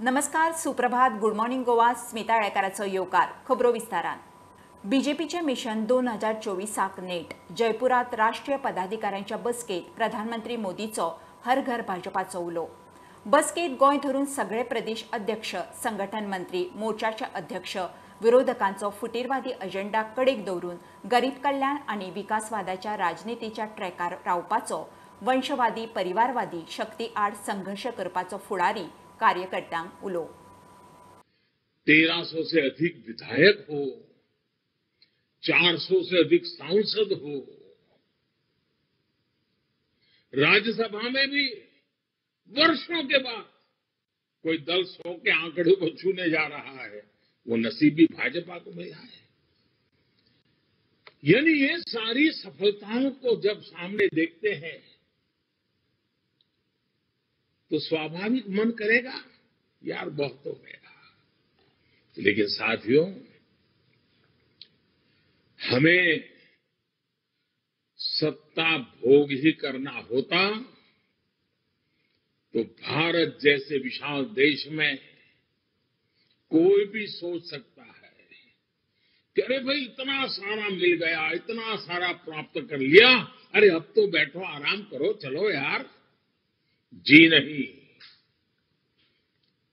नमस्कार, सुप्रभात, good morning Goa. Smita आळेकाराचो येवकार. खबरो विस्तारान. बीजेपीचे मिशन 2024 नेट. जयपुरात राष्ट्रीय पदाधिकाऱ्यांच्या बसकेत प्रधानमंत्री मोदीचो हर घर भाजपाचो उलो. बसकेत गोंय धरून सगळे प्रदेश अध्यक्ष, संघटन मंत्री, मोर्चाचे अध्यक्ष विरोधकांचो फुटीरवादी अजेंडा कडेक दवरून गरीब कल्याण आनी विकासवादाच्या राजनितीच्या ट्रॅकार रावपाचो, वंशवादी परिवारवादी शक्ती आड संघर्ष करपाचो फुडारी कार्यकर्त्यांक उलो. 1300 से अधिक विधायक हो, 400 से अधिक सांसद हो, राज्यसभा में भी वर्षों के बाद कोई दल 100 के आंकड़े को छूने जा रहा है, वो नसीब भी भाजपा को मिला है। यानी ये सारी सफलताओं को जब सामने देखते हैं तो स्वाभाविक मन करेगा यार बहुत हो गया। लेकिन साथियों, हमें सत्ता भोग ही करना होता तो भारत जैसे विशाल देश में कोई भी सोच सकता है कि अरे भाई इतना सारा मिल गया, इतना सारा प्राप्त कर लिया, अरे अब तो बैठो आराम करो, चलो यार। जी नहीं,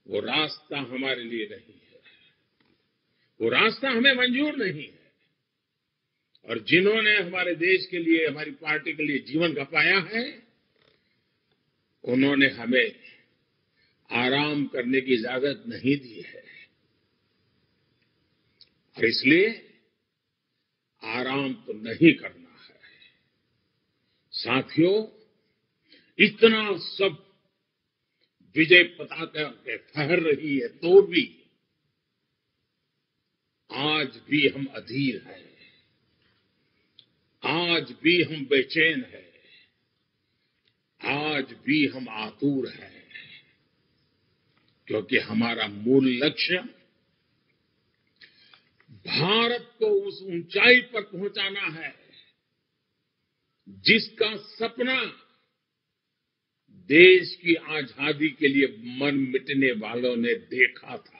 वो रास्ता हमारे लिए नहीं है, वो रास्ता हमें मंजूर नहीं है। और जिन्होंने हमारे देश के लिए, हमारी पार्टी के लिए जीवन खपाया है, उन्होंने हमें आराम करने की इजाजत नहीं दी है। और इसलिए आराम तो नहीं करना है। साथियों, इतना सब विजय पताका के फहर रही है तो भी आज भी हम अधीर हैं, आज भी हम बेचैन हैं, आज भी हम आतुर हैं, क्योंकि हमारा मूल लक्ष्य भारत को उस ऊंचाई पर पहुंचाना है जिसका सपना देश की आजादी के लिए मन मिटने वालों ने देखा था।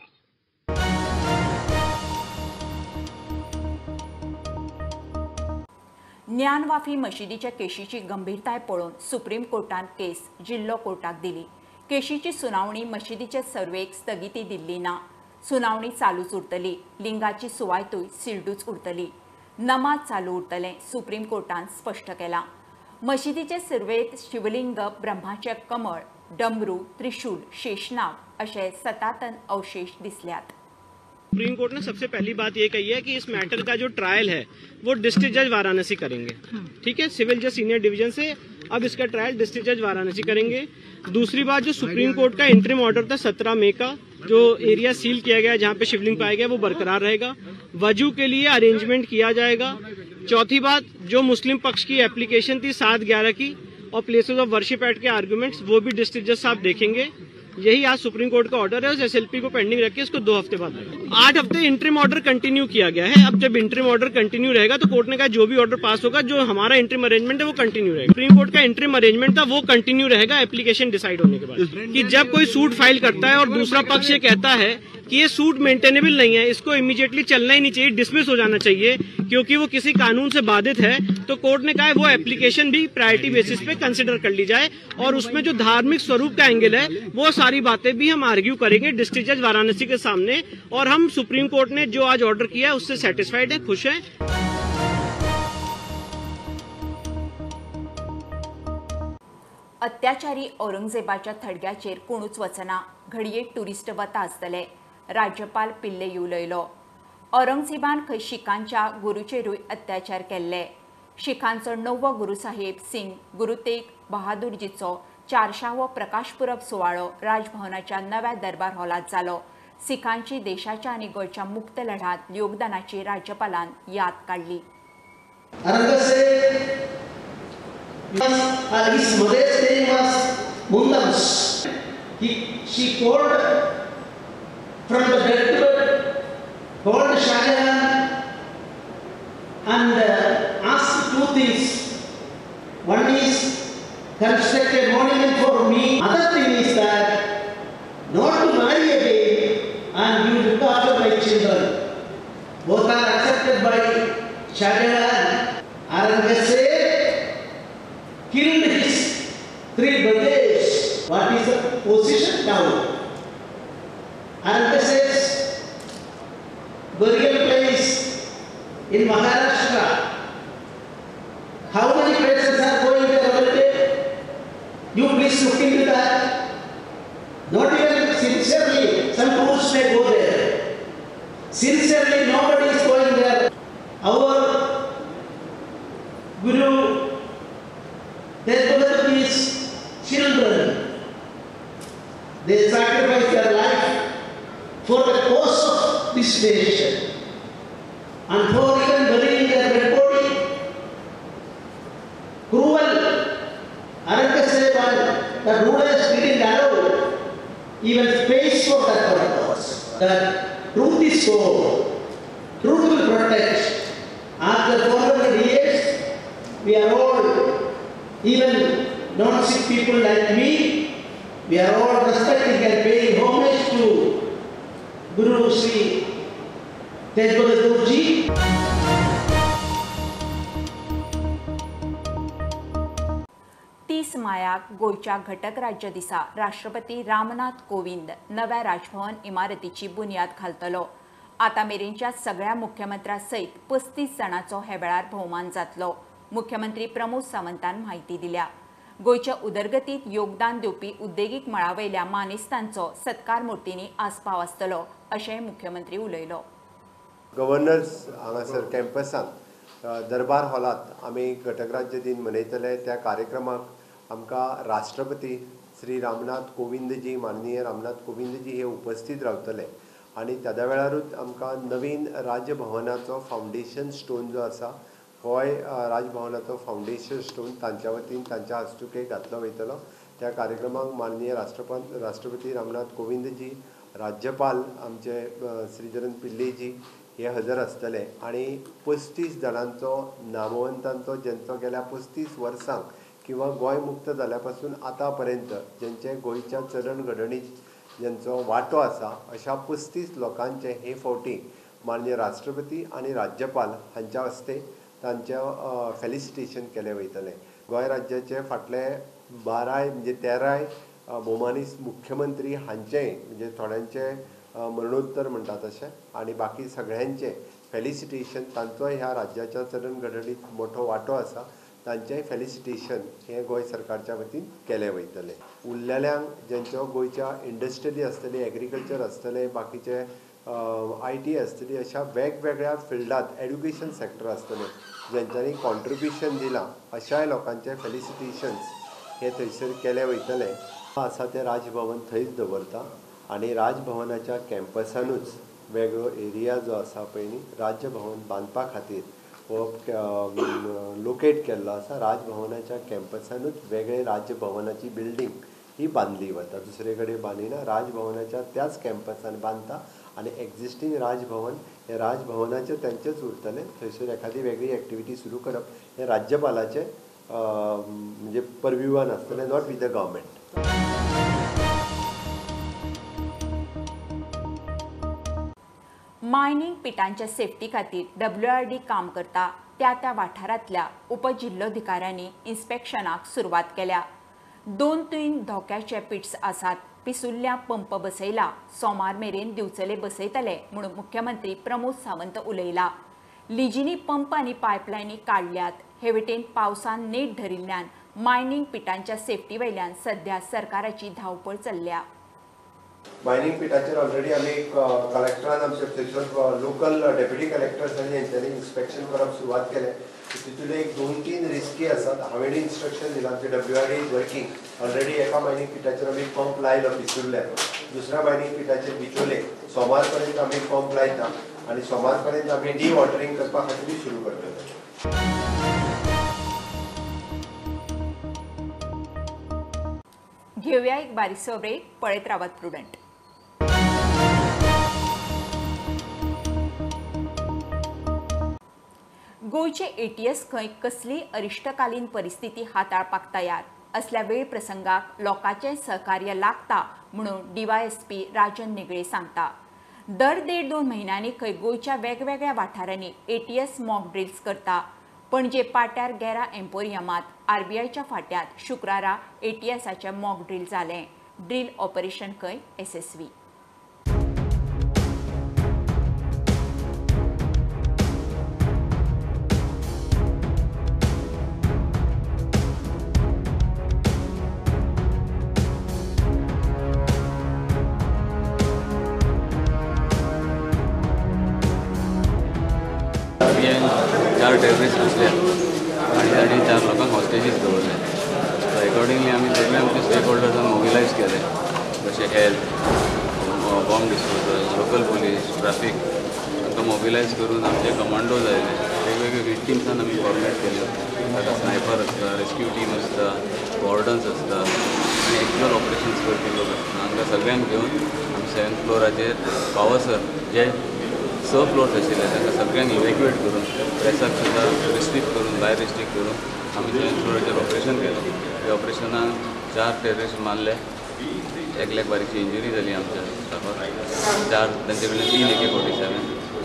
ज्ञानवाफी मशिदीच्या केशीची गंभीरताय पळोवन सुप्रीम कोर्टान केस जिल्लो कोर्टाक दिली. केशीची सुनावणी मशिदीचे सर्वेक स्थगिती दिल्ली ना. सुनावणी चालूच उरतली. लिंगाची सुवायतूय सिल्डूच उरतली. नमाज चालू उरतले, सुप्रीम कोर्टान स्पश्ट केलां. मशिदीचे सुरवेत शिवलिंग, ब्रह्माचे कमळ, डमरू, त्रिशूल, शेषनाग असे सतातन अवशेष दिसल्यात. सुप्रीम कोर्ट ने सबसे पहली बात ये कही है कि इस मैटर का जो ट्रायल है वो डिस्ट्रिक्ट जज वाराणसी करेंगे। ठीक है, सिविल जज सीनियर डिवीजन से अब इसका ट्रायल डिस्ट्रिक्ट जज वाराणसी करेंगे। दूसरी बात, जो सुप्रीम कोर्ट का इंटरिम ऑर्डर था 17 मई का, जो एरिया सील किया गया जहाँ पे शिवलिंग पाया गया वो बरकरार रहेगा। वजू के लिए अरेंजमेंट किया जाएगा। चौथी बात, जो मुस्लिम पक्ष की एप्लीकेशन थी 7/11 की और प्लेसेस ऑफ वर्शिप एक्ट के आर्ग्यूमेंट्स, वो भी डिस्ट्रिक्ट जज साहब देखेंगे। यही आज सुप्रीम कोर्ट का ऑर्डर है। उस एसएलपी को पेंडिंग रख के इसको 2 हफ्ते बाद, 8 हफ्ते इंटरिम ऑर्डर कंटिन्यू किया गया है। अब जब इंटरिम ऑर्डर कंटिन्यू रहेगा तो कोर्ट ने कहा जो भी ऑर्डर पास होगा, जो हमारा इंटरिम अरेंजमेंट है वो कंटिन्यू रहेगा। सुप्रीम कोर्ट का इंटरिम अरेंजमेंट था वो कंटिन्यू रहेगा एप्लीकेशन डिसाइड होने के बाद। कि जब कोई सूट फाइल करता है और दूसरा पक्ष ये कहता है कि ये सूट मेंटेनेबल नहीं है, इसको इमीडिएटली चलना ही नहीं चाहिए, डिसमिस हो जाना चाहिए क्योंकि वो किसी कानून से बाधित है, तो कोर्ट ने कहा है वो एप्लीकेशन भी प्रायोरिटी बेसिस पे कंसिडर कर ली जाए और उसमें जो धार्मिक स्वरूप का एंगल है वो सारी बातें भी हम आर्ग्यू करेंगे डिस्ट्रिक्ट जज वाराणसी के सामने। और हम सुप्रीम कोर्ट ने जो आज ऑर्डर किया है उससे सेटिस्फाइड है, खुश हैं। अत्याचारी औरंगजेबाच्या थडग्याचेर कोणूच वचना, घडये टुरिस्ट वता आसतले, राज्यपाल पिल्ले उलयलो. औरंगजेबान खंय शिखांच्या गुरूचेरूय अत्याचार केल्ले. शिखांचो 9वो गुरू साहेब सिंग गुरू तेग बहादूरजीचो 400वो प्रकाश पुरब सुवाळो राजभवनाच्या नव्या दरबार हॉलांत जालो. सिखांची देशाच्या आनी गोंयच्या मुक्त लढ्यांत योगदानाची राज्यपालान याद काडली. From the deathbed, called Shah Jahan and asked 2 things. One is construct a monument for me. Other thing is that not to marry a Shah Jahan, Aurangzeb killed his 3 brothers. What is the position now? Aurangzeb's burial place in Maharashtra. How many persons are going there every day? You please look into that. Not even sincerely, some tourists may go there. Sincerely, nobody is going there. Our Guru Tej Bahadur's children, they sacrificed their life for the cause of this nation, and for even burying their dead body. Cruel Aurangzeb and the rulers didn't allow even space for that purpose. The truth is so. Truth will protect. After 400 years, we are all, even non-Sikh people like me, we are all respecting and paying homage to Guru Sri Tej Bahadur Ji. 30 मायाक गोंयच्या घटक राज्य दिसा राष्ट्रपती रामनाथ कोविंद नव्या राजभवन इमारतीची बुन्याद घालतलो. आतां मेरेनच्या सगळ्या मुख्यमंत्र्यां सयत 35 जाणांचो हे वेळार भोवमान जातलो. मुख्यमंत्री प्रमोद सावंतान म्हायती दिल्या. गोंयच्या उदरगतीत योगदान दिवपी उद्देगीक मळावयल्या मानेस्तांचो सत्कार मूर्तींनी आस्पाव आसतलो अशें मुख्यमंत्री उलयलो. गव्हर्नर्स हांगासर कॅम्पसांत दरबार हॉलांत आमी घटक राज्य दिन मनयतले. त्या कार्यक्रमाक आमकां राष्ट्रपती श्री रामनाथ कोविंदजी, माननीय रामनाथ कोविंदजी हे उपस्थित रावतले आनी त्या वेळारूच आमकां नवीन राजभवनाचो फावंडेशन स्टोन जो आसा होय राजभवनाचो फावंडेशन स्टोन तांच्या वतीन तांच्या हस्तुके घातलो वयतलो. त्या कार्यक्रमाक माननीय राष्ट्रपती रामनाथ कोविंदजी, राज्यपाल आमचे श्रीधरन पिल्लेजी हे हजर आसतले आनी 35 जाणांचो नामवंतांचो जेंचो गेल्या 35 वर्सांक किंवा गोंय मुक्त जाल्या पासून आतां पर्यंत जेंचे गोंयच्या चलनघडणीत जेंचो वांटो आसा अशा 35 लोकांचे हे फावटी माननीय राष्ट्रपती आनी राज्यपाल हांच्या हस्ते तांचें फेलिसिटेशन केलें वयतलें. गोंय राज्याचे फाटले 12 म्हणजे 13 भोवमानीस मुख्यमंत्री हांचेय म्हणजे थोड्यांचे मरणोत्तर म्हणटा तशें आनी बाकी सगळ्यांचे फेलिसिटेशन, तांचो ह्या राज्याच्या चलनघडणीत मोठो वांटो आसा, तांचेय फेलिसिटेशन हें गोंय सरकारच्या वतीन केलें वयतलें. उरलेल्यांक जेंचो गोंयच्या इंडस्ट्री आसतली, एग्रीकल्चर आसतलें, बाकीचे IT आसतली, अशा वेगवेगळ्या फिल्डांत एड्युकेशन सेक्टर आसतलें जेंच्यांनी कॉन्ट्रिब्युशन दिलां अशाय लोकांचे फेलिसिटेशन्स हे थंयसर केले वयतले. आसा तें राजभवन थंयच दवरता आनी राजभवनाच्या कॅम्पसानूच वेगळो एरिया जो आसा पळय न्ही राज्यभवन बांदपा खातीर हो लोकेट केल्लो आसा. राजभवनाच्या कॅम्पसानूच वेगळे राज्यभवनाची बिल्डींग ही बांदली वता, दुसरे कडेन बांदिना, राजभवनाच्या त्याच कॅम्पसान बांदता आनी एक्झिस्टींग राजभवन हे राजभवनाचे तेंचेच उरतलें. थंयसर एखादी वेगळी एक्टिविटी सुरू करप हें राज्यपालाचें म्हणजे परव्युवान आसतलें, not with the government. Mining पिटांच्या सेफ्टी खातीर WRD काम करता त्या त्या वाठारांतल्या उपजिल्लोधिकाऱ्यांनी इन्स्पेक्शनाक सुरवात केल्या. 2-3 धोक्याचे पिट्स आसात. पिसुल्ल्या पंप बसयला, सोमार मेरेन दिवचले बसयतले म्हणून मुख्यमंत्री प्रमोद सावंत उलयला. लिजिनी पंप आनी पायपलायनी काडल्यात. हे वटेन पावसान नेट धरिल्ल्यान मायनिंग पिटांच्या सेफ्टी वयल्यान सध्या सरकाराची धांवपळ चल्ल्या. मायनिंग पिटाचेर ऑलरेडी आमी कलेक्टरान आमचे थंयसर लोकल डेप्युटी कलेक्टर्स आनी हेंच्यांनी इन्स्पेक्शन करप सुरवात केलें. तितूंतले एक 2-3 रिस्की आसात. हांवें इन्स्ट्रक्शन दिलां, आमचे WRD is working already. एका मायनिंग पिटाचेर आमी पंप लायलो पिसुर्ल्या, दुसऱ्या मायनिंग पिटाचेर बिचोले सोमार पर्यंत आमी पंप लायता आनी सोमार पर्यंत आमी डिवॉटरींग करपा खातीर सुरू करतले. घेऊया एक बारीकसो ब्रेक. पळयत रावात प्रुडंट. गोंयचे ATS खंय कसली अरिश्टकालीन परिस्थिती हाताळपाक तयार असल्या वेळ प्रसंगाक लोकांचें सहकार्य लागता म्हणून DYSP Rajan Nigle सांगता. दर देड दोन म्हयन्यांनी खंय गोंयच्या वेगवेगळ्या वाठारांनी एटीएस मॉक ड्रिल्स करता. पणजे पाट्यार गेरा एम्पोरियमांत आरबीआयच्या फाट्यांत शुक्रारा एटीएसाचें मॉक ड्रील जालें. ड्रील ऑपरेशन खंय येसस्वी. चार टेररिस्ट घुसले आनी तांणी 4 लोकांक हॉस्टेजीस दवरले. सो एकॉर्डिंगली आमी सगळे आमचे स्टेक होल्डर्सान मोबिलायज केले, जशे health, bomb disposal, local police, traffic, तांकां मोबिलायज करून आमचे कमांडोज आयले. वेगवेगळे हिट टिम्सान आमी फॉर्मेट केल्यो. ताका स्नायपर आसता, रेस्क्यू टीम आसता, वॉर्डन्स आसता आनी एक्चुअल ऑपरेशन्स करपी लोक आसता. हांकां सगळ्यांक घेवन आमी 7th फ्लोराचेर पावसर जे 6 फ्लोर्स आशिल्ले तांकां सगळ्यांक इव्हॅक्युएट करून प्रेसाक सुद्दां रिस्ट्रिक्ट करून भायर रिस्ट्रिक्ट करून आमी 7th फ्लोराचेर ऑपरेशन केलें. त्या ऑपरेशनान 4 टेररिस्ट मारले, एकल्याक बारीकशी इंजुरी जाली आमच्या स्टाफाक. 4 तांचे कडल्यान 3 AK-47,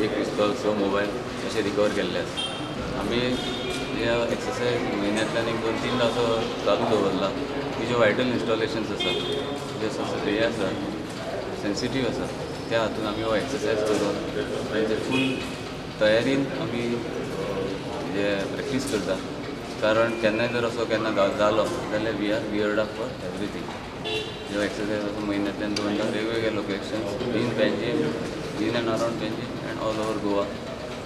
1 पिस्तॉल, 6 मोबायल अशें रिकवर केल्ले आसा. आमी ह्या एक्सरसायज म्हयन्यांतल्यान 1 2 3 असो चालू दवरला की ज्यो वायटल इन्स्टॉलेशन्स आसा, जे हे आसा सेन्सिटीव आसा, त्या हातून आमी हो एक्सरसायज करून तांचे फूल तयारीन आमी जे प्रॅक्टीस करता. कारण केन्नाय जर असो केन्ना जालो जाल्यार we are geared up for everything. जो एक्सरसायज असो म्हयन्यांतल्यान 2 वेगवेगळे locations in Panjim, in and around Panjim and all over Goa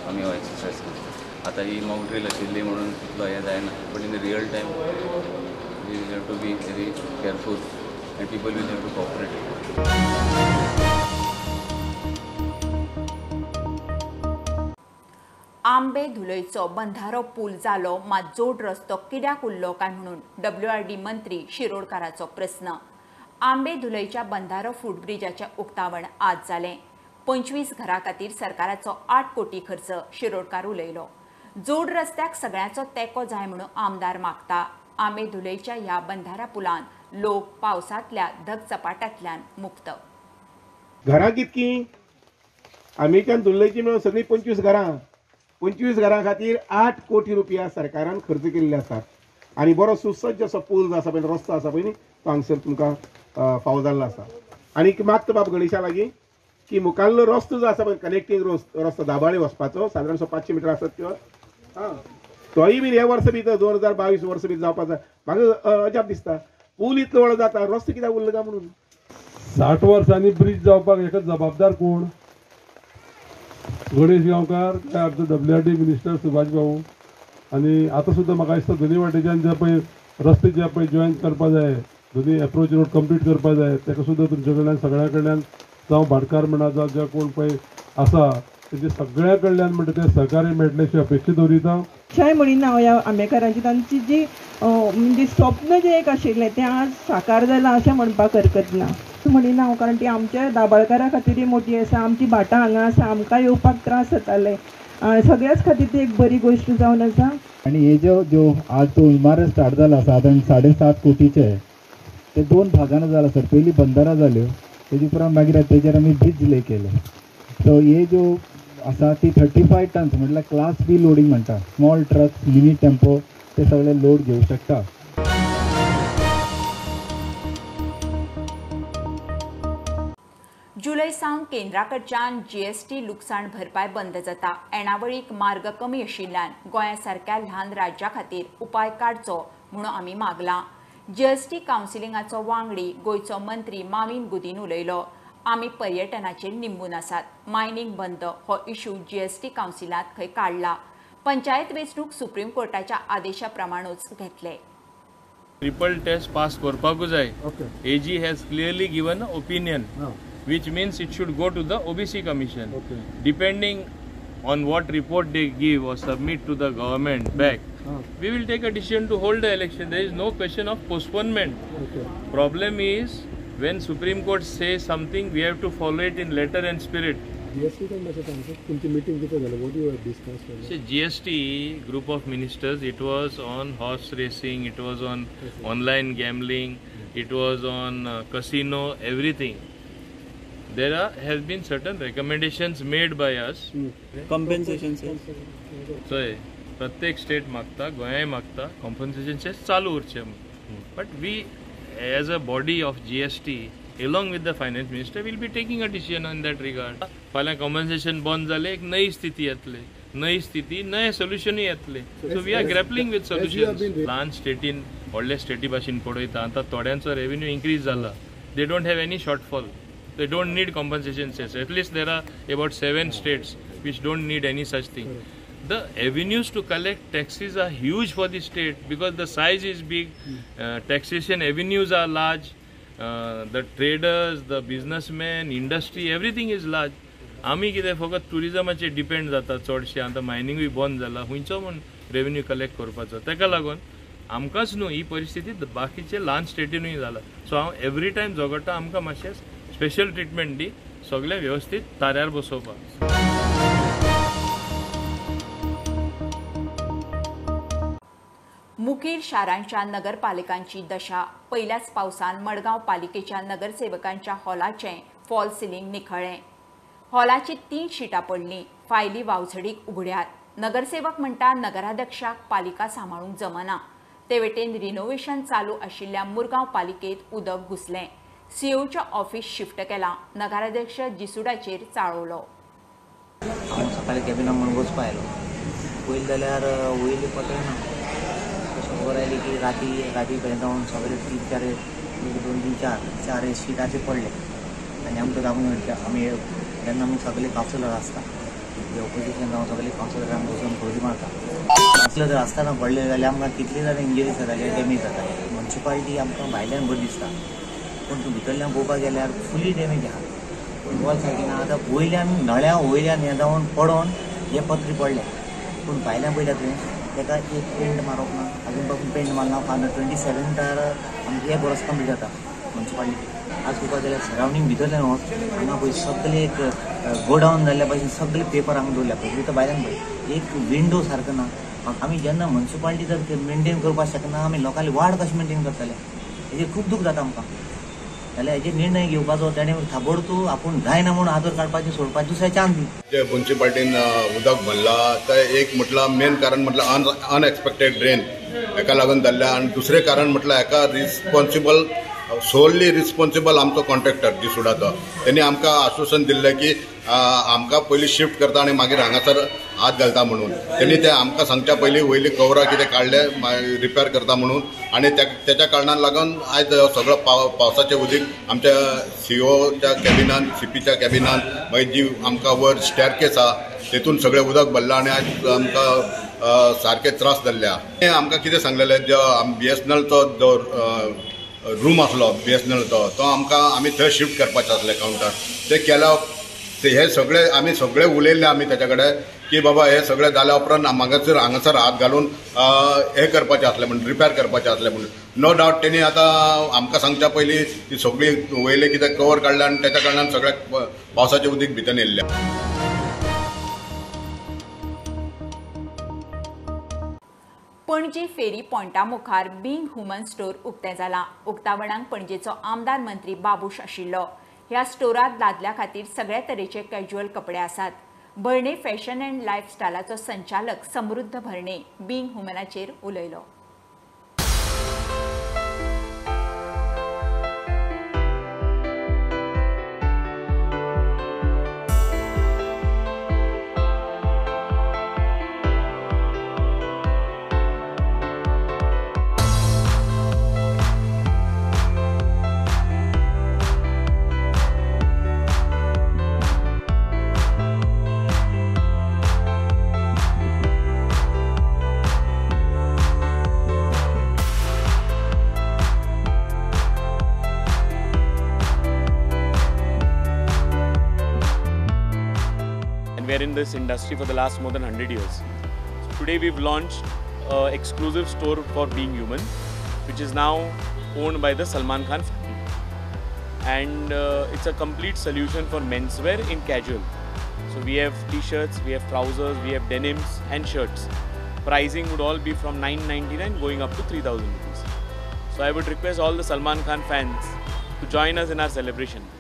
आमी हो एक्सरसायज करता. आतां ही मॉक ड्रील आशिल्ली म्हणून तितलो हें जायना, but in real time we have to be very careful and people will have to cooperate. आंबे धुलयचो बंधारो पूल जालो मात जोड रस्तो कित्याक उरलो काय म्हणून डब्ल्यूआरडी मंत्री शिरोडकाराचो प्रस्न. आंबे धुलयच्या बंधारो फुटब्रिजाचें उक्तावण आज जालें. 25 घरां खातीर सरकाराचो 8 कोटी खर्च, शिरोडकार उलयलो. जोड रस्त्याक सगळ्यांचो तेंको जाय म्हणून आमदार मागता. आंबे धुलयच्या ह्या बंधारा पुलान लोक पावसांतल्या धगचपाटांतल्यान मुक्त. घरां कितकी आमेच्यान धुल्लयची मेळून सगळीं 25 घरां, 25 घरां खातीर 8 कोटी रुपया सरकारान खर्च केल्ले आसात. आनी बरो सुसज्ज असो पूल जो आसा पळय, रस्तो आसा पळय न्ही, तो हांगसर तुमकां फावो जाल्लो आसा. आनी मागता बाब गणेशा लागीं की मुखाल्लो रस्तो जो आसा पळय, कनेक्टींग रस्तो दाबाळे वचपाचो, सादारणसो 500 मिटर आसत किंवा आं, तोय बीन हे वर्स भितर 2022 वर्स भितर जावपाचो. म्हाका अजाप दिसता पूल इतलो व्हडलो जाता, रस्तो कित्याक उरलो काय म्हणून. 60 वर्सांनी ब्रीज जावपाक हेका जबाबदार कोण? गणेश गांवकार काय आमचो डब्ल्यूआरडी मिनिस्टर सुभाष भाऊ? आनी आतां सुद्दां म्हाका दिसता दोनी वाटेच्यान जे पळय रस्ते जे पळय जॉयन करपा जाय, दोनी एप्रोच रोड कंप्लीट करपा जाय, ताका सुद्दां तुमचे कडल्यान सगळ्या कडल्यान, जावं भाटकार म्हणा, जावं जे कोण पळय आसा तेजे सगळ्या कडल्यान म्हणटा ते सहकार्य मेळटलें अशी अपेक्षा दवरिता. अशेंय म्हणिना हांव ह्या आंबेकारांची तांची जी म्हणजे स्वप्न जें एक आशिल्लें तें आज साकार जालां अशें म्हणपाक हरकत ना. म्हणिना हांव, कारण ती आमच्या दाबाळकारा खातीरय मोठी आसा. आमची भाटां हांगा आसा, आमकां येवपाक त्रास जाताले, सगळ्याच खातीर ती एक बरी गोश्ट जावन आसा. आनी हे ज्यो ज्यो आज तो इमारत स्टार्ट जाला सादारण 7.5 कोटीचे, ते 2 भागान जाला सर. पयलीं बंदरां जाल्यो, तेजे उपरांत मागीर तेजेर आमी ब्रिज ले केले. सो हे ज्यो आसा ती 35 टन्स म्हटल्यार क्लास बी लोडींग म्हणटा, स्मॉल ट्रक्स, मिनी टेम्पो ते सगळे लोड घेवं शकता. जुलय सावन केंद्रा कडच्यान जीएसटी लुकसाण भरपाय बंद जाता. येणावळीक मार्ग कमी आशिल्ल्यान गोंया सारक्या ल्हान राज्या खातीर उपाय काडचो म्हणून आमी मागलां. जीएसटी कावन्सिलिंगाचो वांगडी गोंयचो मंत्री माविन गुदीन उलयलो. आमी पर्यटनाचेर निंबून आसात. मायनींग बंद हो इशू जीएसटी कावन्सिलांत खंय काडला. पंचायत वेंचणूक सुप्रीम कोर्टाच्या आदेशा प्रमाणूच घेतले. ट्रिपल टेस्ट पास करपाकूच जाय. AG has clearly given opinion, which means it should go to the OBC Commission. Okay. Depending on what report they give or submit to the government back, we will take a decision to hold the election. There is no question of postponement. Okay. Problem is, when Supreme Court says something, we have to follow it in letter and spirit. GST meeting, what do you have discussed? See, GST group of ministers, it was on horse racing, it was on online gambling, it was on casino, everything. There are has been certain recommendations made by us. Compensation cess चोय प्रत्येक state मागता, गोंयांय मागता compensation cess चालू उरचें म्हणून. But we as a body of GST along with the finance minister will be taking a decision in that regard. फाल्यां compensation बंद जालें एक नवी स्थिती येतली, नवी स्थिती नये सोल्युशनूय येतले. So we are grappling with solutions. ल्हान स्टेटीन व्हडले स्टेटी भाशेन पळयता आतां थोड्यांचो रेवेन्यू इन्क्रीज जाला, they don't have any shortfall, they don't need compensation cess. At least there are about 7 states which don't need any such thing. The avenues to collect taxes are huge for the state because the size is big, taxation avenues are large, the traders, the businessmen, industry, everything is large. आमी कितें फकत टुरिजमाचेर depend जाता चडशे, आतां मायनिंगूय बंद जाला, खंयचो म्हूण रेवेन्यू कलेक्ट करपाचो. ताका लागून आमकांच न्हू ही परिस्थिती बाकीचे ल्हान स्टेटीनूय जाला. सो हांव एवरी टायम झगडटा आमकां मातशें स्पेशल ट्रिटमेंट दी, सगळें व्यवस्थीत ताऱ्यार बसोवपाक. मुखेल शारांच्या नगरपालिकांची दशा. पयल्याच पावसान मडगांव पालिकेच्या नगरसेवकांच्या हॉलाचें फॉल सिलिंग निखळ्ळें. हॉलाची 3 शिटां पडलीं, फायली वावझडीक उगड्यार. नगरसेवक म्हणटा नगराध्यक्षाक पालिका सांबाळूंक जमना. ते वटेन रिनोव्हेशन चालू आशिल्ल्या मुरगांव पालिकेंत उदक घुसलें. सीओच्या ऑफिस शिफ्ट केलां. नगराध्यक्ष जिसुडाचेर चाळवलो. हांव सकाळी कॅबिना म्हूण वचपा आयलो, पयलीं जाल्यार वयली पत्र ना, खबर आयली की राती राती पर्यंत जावन सगळे 3 4 1 2 3 4 4 शिटाचे पडले. आनी आमकां दामून आमी तेन्ना आमी सगळे कावन्सिलर आसता, ऑपोजिशन जावन सगळे कावन्सिलर आमकां वचून खबरी मारता. असले जर आसतना पडले जाल्यार आमकां कितली जाणां इंजरी जाताली, डॅमेज जाताली. म्युनिसिपालिटी आमकां भायल्यान बरी दिसता, पूण तूं भितरल्यान पळोवपाक गेल्यार फुली डॅमेज आहा. पूण वॉल सारकी ना. आतां वयल्यान नळ्या वयल्यान हें जावन पडोन हे पत्री पडले, पूण भायल्यान पळयल्या तुवें ताका एक पेंट मारप ना, अजून पासून पेंट मारना. 27 आमचें एक वर्स कंप्लीट जाता म्युनिसिपालिटी. आज पळोवपाक गेल्यार सरावंडींग भितरल्यान वच, हांगा पळय सगळे एक गोडावन जाल्ल्या भाशेन सगळे पेपर हांगा दवरल्या. पळय भितर भायल्यान पळय एक विंडो सारको ना. आमी जेन्ना म्युनिसिपालिटी जर मेनटेन करपाक शकना, आमी लोकांले वार्ड कशें मेनटेन करतले हेजेर खूब दूख जाता आमकां. जाल्यार हेजेर निर्णय घेवपाचो तेणें थाबडतोब आपूण जायना म्हणून आदर काडपाचें सोडपाचें दुसऱ्या चान्स दी. जे म्युनिसिपालिटीन उदक भरला ते एक म्हटल्यार मेन कारण म्हटल्यार अनएक्सपेक्टेड ड्रेन हेका लागून जाल्ल्या, आनी दुसरें कारण म्हटल्यार हेका रिस्पॉन्सिबल सोल्ली रिस्पॉन्सिबल आमचो कॉन्ट्रॅक्टर जिसुडाचो. तेणी आमकां आश्वासन दिल्लें की आमकां पयलीं शिफ्ट करता आनी मागीर हांगासर हात घालता म्हणून. तेणी ते आमकां सांगच्या पयलीं वयलीं कवरां कितें काडले रिपेर करता म्हणून, आनी तेच्या कारणान लागून आयज सगळो पावसाचें उदीक आमच्या सीओच्या कॅबिनान, सीपीच्या कॅबिनान, मागीर जी आमकां वर स्टेरकेस आहा तेतून सगळें उदक भरलां आनी आयज आमकां सारके त्रास जाल्ले आहा. आमकां कितें सांगलेलें, जो बीएसएनएलचो जो रूम आसलो बीएसएनएलचो तो आमकां आमी थंय शिफ्ट करपाचें आसलें कावंटर, ते केल्या हे सगळे आमी सगळे उलयल्ले आमी तेच्या कडेन की बाबा हे सगळे जाल्या उपरांत हांगासर हात घालून हे करपाचें आसलें म्हणून, रिपेर करपाचें आसलें म्हणून. नो डावट तेणी आतां आमकां सांगच्या पयलीं ती सगळी वयले कितें कवर काडलें आनी तेच्या कारणान सगळ्या पावसाचें उदीक भितर येयल्लें. पणजी फेरी पॉयंटा मुखार बींग ह्युमन स्टोर उक्तें जालां. उक्तावणाक पणजेचो आमदार मंत्री बाबूश आशिल्लो. ह्या स्टोरांत दादल्या खातीर सगळ्या तरेचे कॅज्युअल कपडे आसात. भरणे फॅशन अँड लायफस्टायलाचो संचालक समृद्ध भरणे बींग ह्युमनाचेर उलयलो. We are in this industry for the last more than 100 years. So today we've launched an exclusive store for Being Human, which is now owned by the Salman Khan family. And it's a complete solution for menswear in casual. So we have t-shirts, we have trousers, we have denims and shirts. Pricing would all be from 999 going up to 3,000 rupees. So I would request all the Salman Khan fans to join us in our celebration.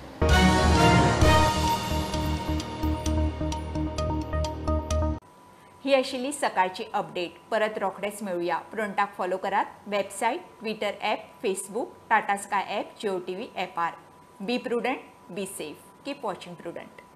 ही आशिल्ली सकाळची update. परत रोखडेच मेळुया. प्रुडंटाक follow करात website, Twitter app, Facebook, Tata Sky app, Jio TV ॲपार. Be prudent, be safe, keep watching Prudent.